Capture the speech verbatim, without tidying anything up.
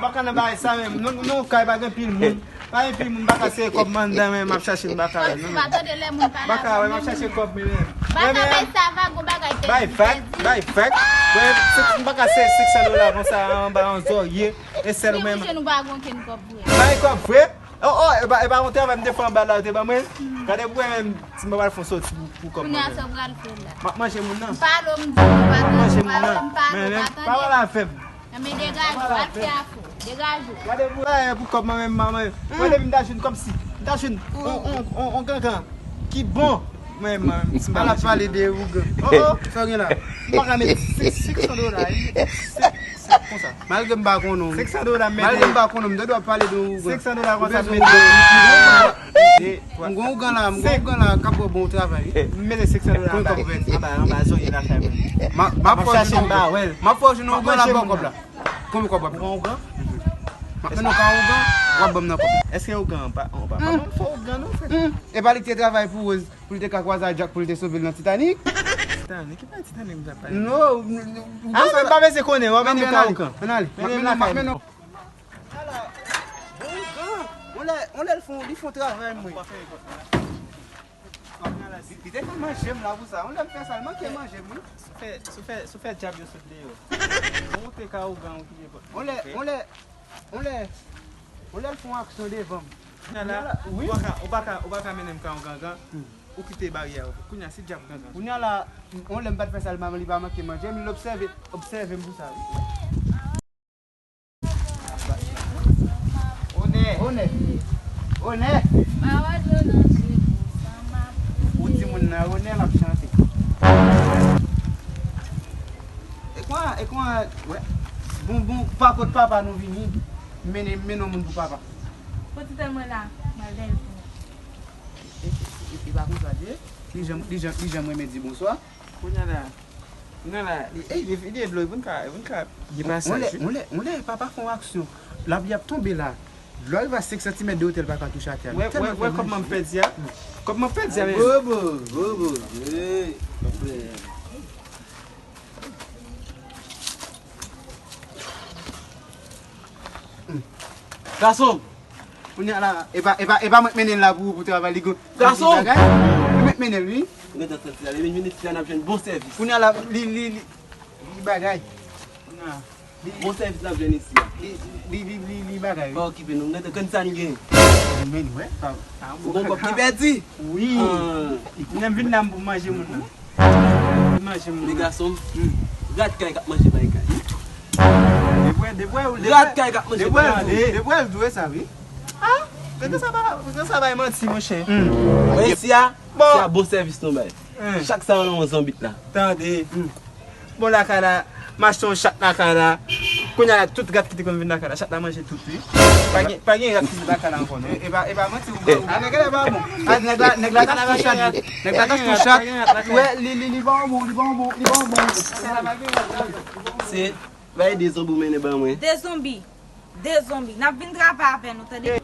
Pa ka nan bagay sa menm. Nou, nou kay pa gen pil moun. Pa gen pil moun, pa ka sere kòb mwen anndan men, m ap chache, m pa ka wè non. Ou pa tande lè moun pale avè w, m ap chache kòb mwen men. Pa ka bay sa vag, yon bagay pèdi. Bay fèk, bay fèk. Mwen, m pa ka sere senk san dola konsa anba yon zòrye. E sèl ou menm. Ki bouche nou pa gen okenn kòb vre. Bay kòb vre. Oh, oh, e pa, e pa yon travay m te fè anba la, yo te ban mwen. Gade pou wè menm si mwen pral fè yon soti pou, pou kòb mwen. Kounye a sa w pral fè la. M ap manje moun nan. M pale w, m di w, m pa tande, m pale w, m pale w, pa tande. Men, men, pa pale avè m. Nan men degaje w, al fè afè w. Degaje w. Gade pou la, pou kòb mwen menm, manman. Mwen, depi m ta jwenn kòb si, m ta jwenn on, on, on, on gangan ki bon. Mwen menm, si m pa mache. Al ap pale de ougan. Oh, oh. Sa w gen la? M pa ka met senk san dola, wi. Senk, senk, konsa. Malgre m pa konnen w. Senk san dola, m mete. Malgre m pa konnen w, m te dwe ap pale de ougan. Senk san dola konsa, m mete. M gen ougan la, m gen ougan la k ap fè bon travay. M mete senk san dola anba, anba, anba zòrye lakay mwen. M ap fè w jwenn ougan. M ap fè w jwenn ougan la, ba w kòb la. Konbyen kòb w ap? Ou pran ougan? M ap mennen w ka ougan, w ap ban m nan kòb la. Èske ougan an pa, an pa, pa bon fò ougan non, frè? E pa li ki te travay pou Rose, pou li te ka kwaze ak Jack, pou li te sove l nan Titanic? Titanic? Ki pa Titanic m t ap pale? Non, ou, ou, ou... Ah, men pa bezwen konnen, w ap mennen m ka ougan. Ann ale, m ap mennen w, m ap mennen w. Ala, bon ougan. On lè, on lè l fè, li fè yon travay, mwen. Li, li te ka manje m la pou sa. On lè m fè sa, l manke manje m, wi. Si w fè, si w fè, si w fè djab yo sot deyò. Bon, ou te ka ougan ou kite pòt. On lè, on lè, on lè, on lè l fè yon aksyon devan m. Kounye a la, wi. Ou pa ka, ou pa ka, ou pa ka mennen m ka yon gangan. Ou kite baryè a ouvri. Kounye a, se djab gangan. Kounye a la, on lè m pa t fè sa, li pa, li pa manke manje m, li obsève, obsève m pou sa, wi. Onè. Onè. Onè. Ou di moun nan onè l ap chante. E kwa, e kwa, wè. Bon, bon, pa kot papa nou vini. Mennen, mennen yon moun pou papa. Pran ti tan mwen la, m al dèyè l pou ou. E, e, e, e pa konsa, Dye. Li janm, li janm, li janm renmen di bonswa. Kounye a la. Kounye a la, li, ey, li, li vle dlo, li vin ka, li vin ka gen pasaj, wi. On lè, on lè, on lè papa fè yon aksyon. Lapli ap tonbe la. Dlo a rive a senk santimèt de wotè, l pa ka touche atè a. Wè, wè, wè kòb mwen pèdi a. Kòb mwen pèdi a, men. Bobo, bobo. Ey, kòb mwen. Gason! Kounye a la, e pa, e pa, e pa mwen k mennen l la pou, pou travay li gon. Gason! Li mwen k mennen l, wi. Ou gentan santi la, depi n vin isit la, n ap jwenn bon sèvis. Kounye a la, li, li, li, li bagay. Bon sèvis n ap jwenn isit la. Li, li, li, li, li bagay, wi. Pa okipe nou, m gentan konn sa n gen. Men, wè, pa, pa, ou gon kòb ki pèdi? Wi. Ah. Mwen vin la m pou manje moun nan. Manje moun. Men gason m, rat kay k ap manje bay kay. Depwè, depwè, rat kay k ap manje bay kay. Depwè l dwe sa, wi. Ah, men sa pa, men sa pa manti, monchè. Mwen isi a, se a bon sèvis nou bay. Chak sa yon zonbit la. Tande. Bon, lakay la, m achte yon chat lakay la. Kounye a la, tout rat ki te konn vin lakay la, chat la manje tout, wi. Pa gen, pa gen rat ki vin lakay la ankò, non. E, e pa, e pa manti, ou, ou, a, nèg la pa bon. A, nèg la, nèg la t ap tou chat, wi. Nèg la t ap tou chat. Wè, li, li, li pa yon bon, li pa yon bon, li pa yon bon. Se, bay de zonbi ou mennen ban mwen. De zonbi. De zonbi. N ap vin travay avè nou, tande.